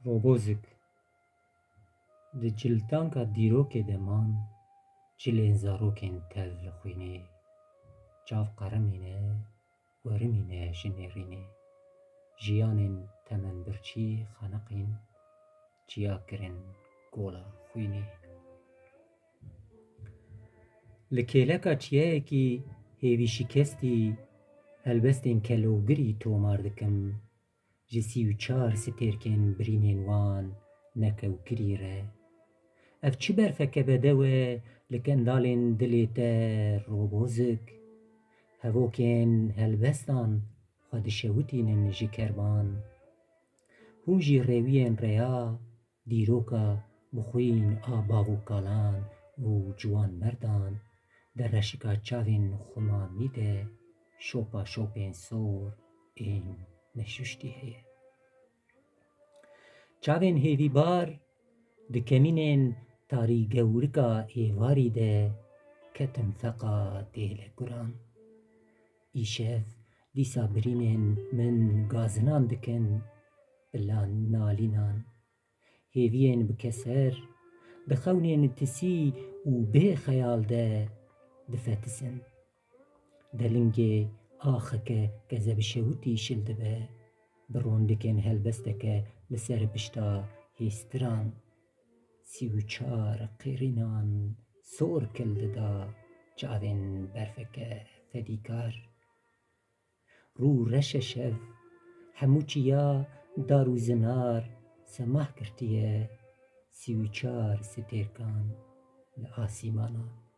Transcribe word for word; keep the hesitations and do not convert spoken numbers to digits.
Robozik. Di ciltanka dîrokê de man, cilên zarokên tev li xwînê. Çav qerimîne, werimîne ji nêrînê. Jiyanên temenbirçî xeniqîn, çiya kirin gola xwînê. Li kêleka çiyayekî hêvî şikestî helbestên kelogirî tomar dikim. Ji sî û çar stêrkên birînên wan nekewkirî re. Ev çi berfeke bedew e li kendalên dilê te, Robozik? Hevokên helbestan xwe dişewitînin ji kerban. Hûn jî rêwiyên rêya dîroka bi xwîn a bav û kalan û ciwan merdan di reşika çavên xumanî de şopa şopên sor ên neşuştî heye. Çavên hêvîbar di kemînên tarîgewrika êvarî de ketin feqa dêle guran. Îşev dîsa birînên min gazinan dikin, bila nalînan. Hêviyên bi keser, di xewnên tisî û bê xeyal de difetisin. Delingê axeke kezebişewitî şil dibe, bi rondikên helbesteke li ser pişta hêstiran. Sî û çar qêrînan sor kil dida çavên berfeke fedîkar. Rû reş e şev, hemû çiya dar û zinar semah girtiye, sî û çar stêrkan li asîmana.